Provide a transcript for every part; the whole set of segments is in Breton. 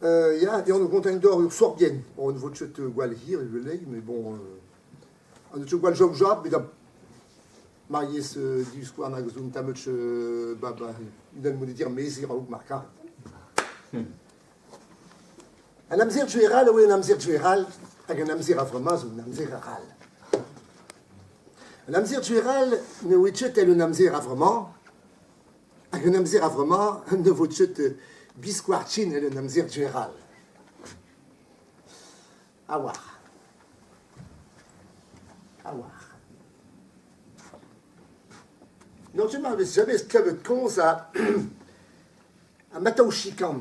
Ya, deomp kontañ deoc'h ur sorbienn. On ne vo ket gwall hir evel mais bon, an deus ket gwall jaoujabl met Mariez divskouarn hag zo un tamm ba ba unan mod dir mezir a-raok mar karet. An amzer gwechall a oa un amzer gwechall hag an amzer a-vremañ zo un amzer arall. An amzer gwechall ne oa ket evel un amzer a-vremañ hag an amzer a-vremañ ne vo ket biskoazh ken evel un amzer gwechall. A-walc'h. A-walc'h. N'on ket mar vez jamais klevet komz a a Matao Chikan.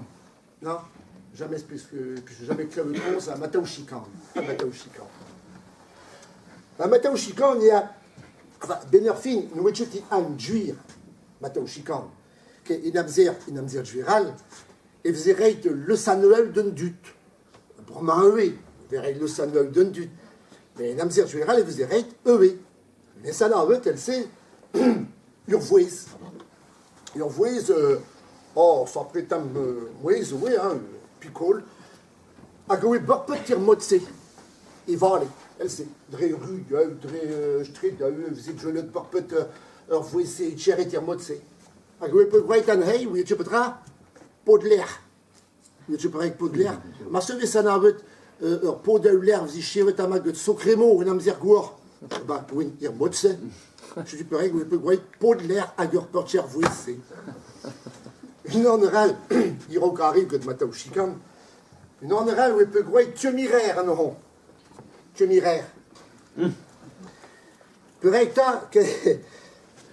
Non, jamais plus que jamais klevet komz a Matao Chikan. A Matao Chikan. A Matao Chikan, ya, enfin, ben ur fin, ne ket an gwir Matao Chikan. Ke en amzer, en amzer gwir all, e veze reit le Saint-Noël d'un dud. Bremañ ivez, e vez reit le Saint-Noël d'un dud. Met en amzer gwir all e veze reit ivez. Met anavet èl-se ur vouezh. Ur vouezh, oh, sapre tamm mouezh oe, hein, pikol, hag e oe bepred er mod-se, e vale, èl-se, dre ru, dre straed, e veze gwelet bepred ur vouezh-se cheret er mod-se. Hag e oe peogwir anezhi, ouiet ket petra, paotr-lec'h. N'eus ket paotr-lec'h. Marse e vez anavet ur paotr-lec'h vez chevet amañ get Socremo en amzer gour. Ba, oui, er mod-se. Setu perak e peus gwraet paotr-lec'h hag ur portier vouezh-se. Unan arall, a-raok arri get ma taol chikan, unan arall e peus gwraet Tiomirer anezhañ. Tiomirer. Perak 'ta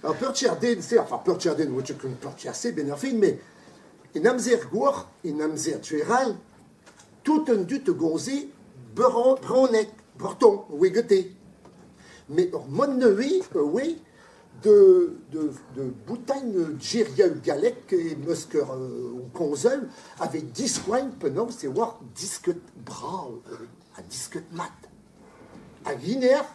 Ar peurtier den-se, enfin peurtier den, oa ket un peurtier-se 'benn ar fin, met en amzer gour, en amzer gwechall, tout an dud a gomze brezhoneg, breton, oa gete. Met ur mod nevez e oa de, de, de boutailh gerioù gallek e-mesk ur komzeu a vez diskoagn penaos e oa disket brav ha disket mat. Hag hiner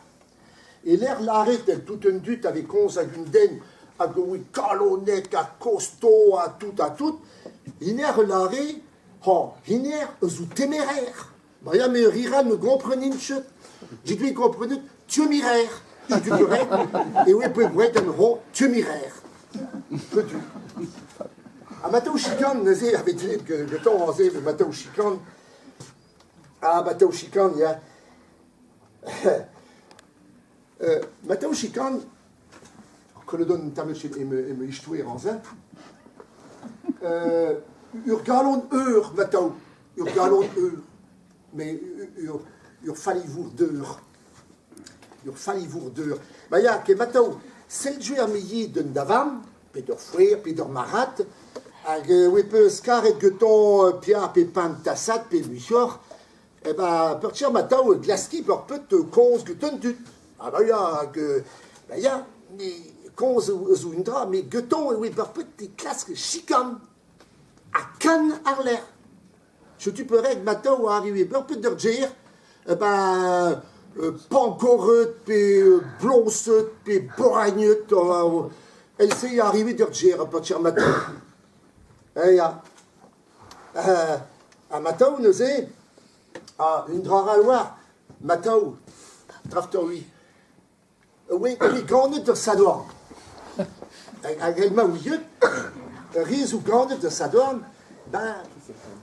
E-lec'h lâret tout an dud a vez komz ag un den hag a oa kalonek ha kosto ha tout ha tout, hiner a lâre hañ hiner a zo téméraire. Ma ya me rira ne gomprenin ket. J'ai komprenet téméraire. Setu perak e oe peogwir an hañ téméraire. Setu. Ha Mateo Chikan neuze a vez dit getañ aze Mateo Chikan. Ah Mateo Chikan ya. Mateo Chikan, kolodon tamm eme istoer añse, ur galon eur Mateo, ur galon eur, mais ur, ur fallivour d'eur. Ur fallivour d'eur. Ma ya, ket Mateo, sell ar me d'un davarn, pe d'ur foer, pe d'ur marc'had, hag oe peus karet getoñ piar pe pemp tasad pe muioc'h, Eh ben, peurtier ma tav glaskiñ ur peut komz get un dud. Ah bah ya, hag bah ya, mais komz zo un dra, met getoñ e oe ur peut e klask chikan ha kann àr-lerc'h. Setu perak ma tav arrive ur peut d'ur gêr, eh ben pankoret pe bloñset pe boragnet, èl-se arrive d'ur gêr peurtier ma tav. Eh ya. Ha ma tav neuze, ah, un dra all 'oa, ma tav, traftor-ui. Oui, oui, ganet ur sadorn. Hag el ma ouiet, ur re zo ganet ur sadorn, ben,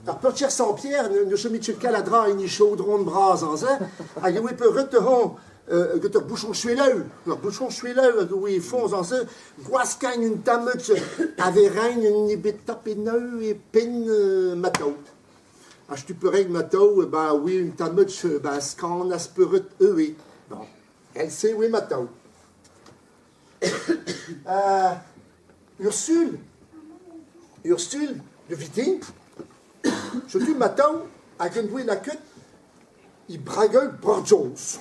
ar peurtier Saint-Pierre ne chomit ket kaladra en e chaodron bras aze, hag e oe peuret get ur bouchon chueleu, ur bouchon chueleu hag e oe foñs aze, gwaskañ un tamm a vez rein un nebeud tapennoù e penn ma taol. Ha setu perak ma taol, ba oe un tamm ba skan a speuret ivez. Bon, èl-se oe ma taol. Ursule, Ursule de Vitin, setu ma taol hag en doe lakaet he bragoù Bord-Jones,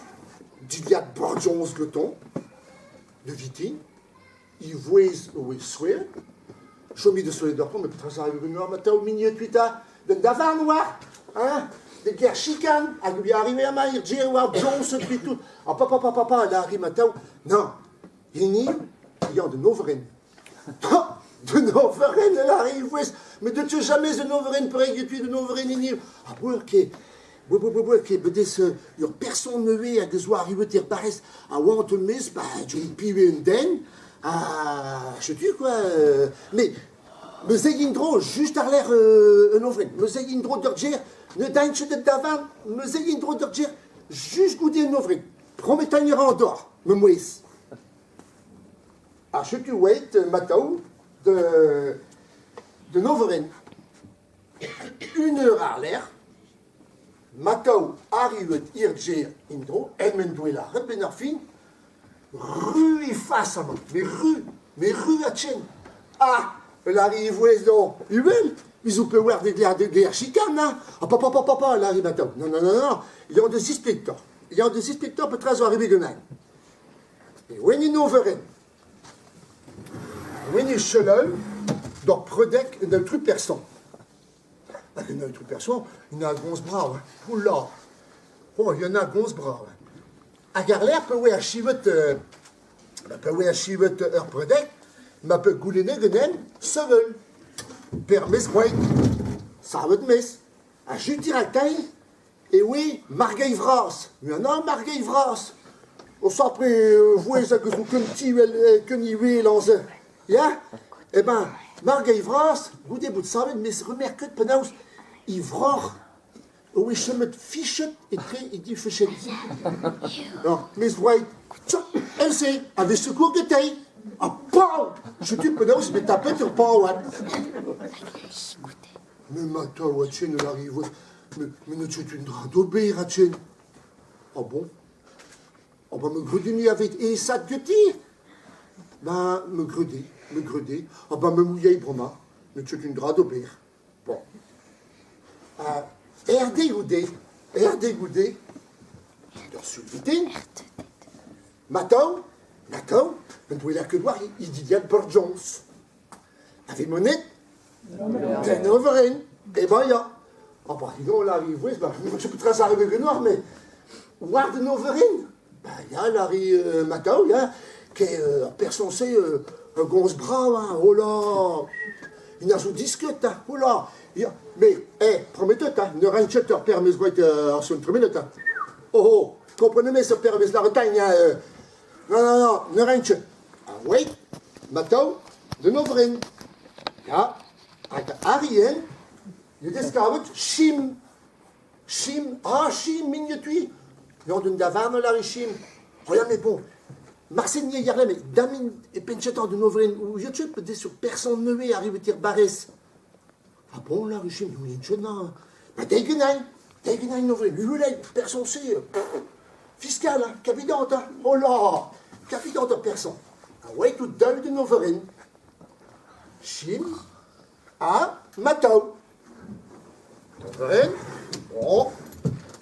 dilhad Bord-Jones getoñ. De Vitin, e vouezh oe souezhet. Chomit da soñjal doc'homp, met petra 'zo ganeoc'h ma taol mignon kuita d'un davarn oa, hein, de ger chikan, hag e arrive amañ er gêr oa Jones et tout. Ha papa, papa, papa, elle arrive ma taol, non, hini, ya d'un overenn. D'un overenn e lâre e vouezh, met ne teu james un overenn peurgetket un overenn hini. Ah bon, ket. Bon, bon, bon, bon, ket, bet eus ur person nevez hag eus oa arrivet er barrez a oa an maez, ba, John Piwe un den, ha setu quoi. Mais me zegin dro just àr-lerc'h un overenn, me zegin dro d'ur gêr, ne daint ket da davarn, me zegin dro d'ur gêr just goude un overenn. Promettañ a ran deoc'h, ma mouezh. Ha setu oeit Matao d'un overenn. Un eur àr-lerc'h, Matao arrivet irgêr en-dro, en m'en doe lâret 'benn ar fin, ru e fas amañ, met ru, met ru a-chen. Ah, lâre e vouezh dezhañ, uhel, me zo peogwir de gêr chikan, hein. Ah, papa, papa, papa, lâre Matao. Non, non, non, non, il y a des inspecteurs. Il y a des inspecteurs petra zo arrivet ganin. E oen en overenn. E oen e selaou d'ur predeg un aotrou person. Hag un aotrou person, il a gomz brav, hein. Oula! Oh, il y en a gomz brav. Hag àr-lerc'h pa oe achivet pa oe achivet ur predeg, ma pe goulenne ganen sevel. Per-maez roet, savet maez. Ha juti raktal E oe Margeit Vras. Nann, Margeit Vras. O sapre vouezh hag eus ken tiwel ken iwelañ-se. Ya? Eh ben, Margeit Vras, goude bout savet, mes remerket penaos e vroc'h e oe chomet fichet etre e div fichenn. Alors, mes roet, èl-se, a vez secours getei. Ha pav! Setu penaos bet tapet ur paouad. Mais ma taol a-chen e arrivo Mais ne ket un dra d'ober a-chen. Ah bon? Ah bah me grede aveit aesat geti. Ben me grede, me grede. Ah bah me mouiei bremañ, ne ket un dra d'ober. Bon. Ha RD goude, RD goude, d'ur sul vintin, Matao, Matao, un doe lakaet war e dilhad Burt Jones. A vez monet Den overenn, eh ben ya. Ah bah dis donc, Larry Vouez, bah, je sais petra ça arrive ganeoc'h, mais war den overenn, bah ya, Larry Matao, ya, ke ar person-se ur gomz brav, hein, oh là, il a zo disket, hein, oh là, ya, mais, eh, prometet, hein, ne ran ket ur permez gwraet ar son tremenet, hein. Oh oh, comprenez-me ce permez la Bretagne, hein, non, non, non, ne ran ket. Ah oui, Matao, den overenn. Ya, hag arrien, ne deus kavet chim. Chim, ah chim, mignetui. Lors d'un davarn lâre chim. Oh ya, mais bon, marse ni yarle, mais damin e penchetañ d'un overenn ou je peut sur person nevez arrive tir barrez. Ah bon, lâre chim, n'ouien ket na. Ba degenañ, degenañ overenn, uhelay, person se, fiscal, hein, kavidant, hein, oh là, kavidant ur person. Ah ouais, tout daou d'un overenn. Chim ha Matao. Overenn, bon,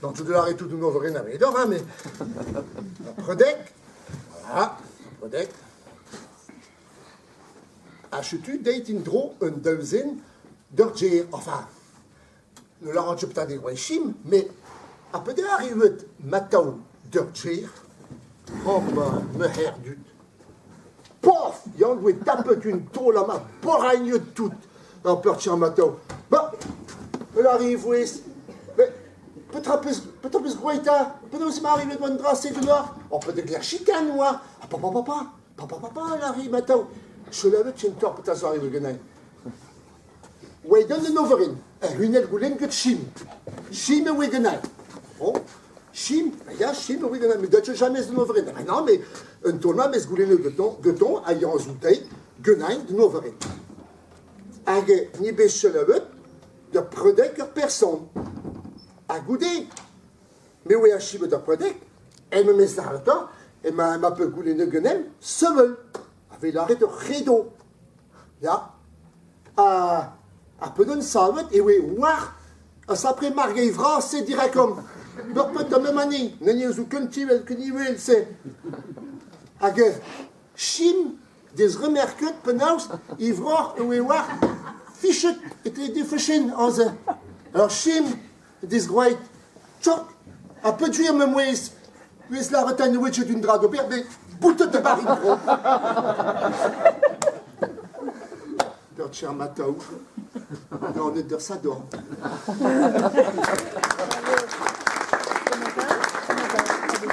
dans tout de l'arrêt tout d'un overenn avedoc'h, hein, mais Predec, voilà, Predec. Ha setu deit en-dro un daou zen d'ur gêr, enfin, ne lâran ket petra eo chim, met ha pedet arrivet Matao d'ur gêr, oh ma meur dud. Pof! Yann voe tapet un taol amañ, boragnet tout, ur peurtir Matao. Bah, el arrive vouezh. Mais petra peus petra peus groeit 'ta? Penaos emañ arrivet an dra-se ganeoc'h? Oh, peut être chicane oa. Ah, papa, papa, papa, papa, l'arrive Matao. Selaouet kentoc'h petra zo arrivet ganin. Oa gant an overenn, ur c'hunell goulenn get Chim. Chim e oa ganin. Oh, Chim, ya, Chim e oa ganin, met deuet james d'an overenn. Ah non, mais un taol-mañ 'meus goulennet gantañ, gantañ ha yañ zoutei, ganin d'an overenn. Hag ni bet selaouet da predeg ur person. Ha goude, me oa achivet ar predeg, en memes lâret emañ ma pe goulennet ganin sevel. A vez lâret ur c'hredo. Ya. Ha ar pedenn savet e oe war a sapre Margeit vras-se dirakomp. Ur paotr mem anezhi, n'en zo ken tiwell ken iwel-se. Hag Chim deus remerket penaos e vroc'h e oe war fichet etre div fichenn aze. Alors Chim deus groeit tchok ha peogwir ma mouezh 'vez lâret ne oa ket un dra d'ober, bet boutet da Bariz bro. Cher Matao, ganet d'ur Sadorn.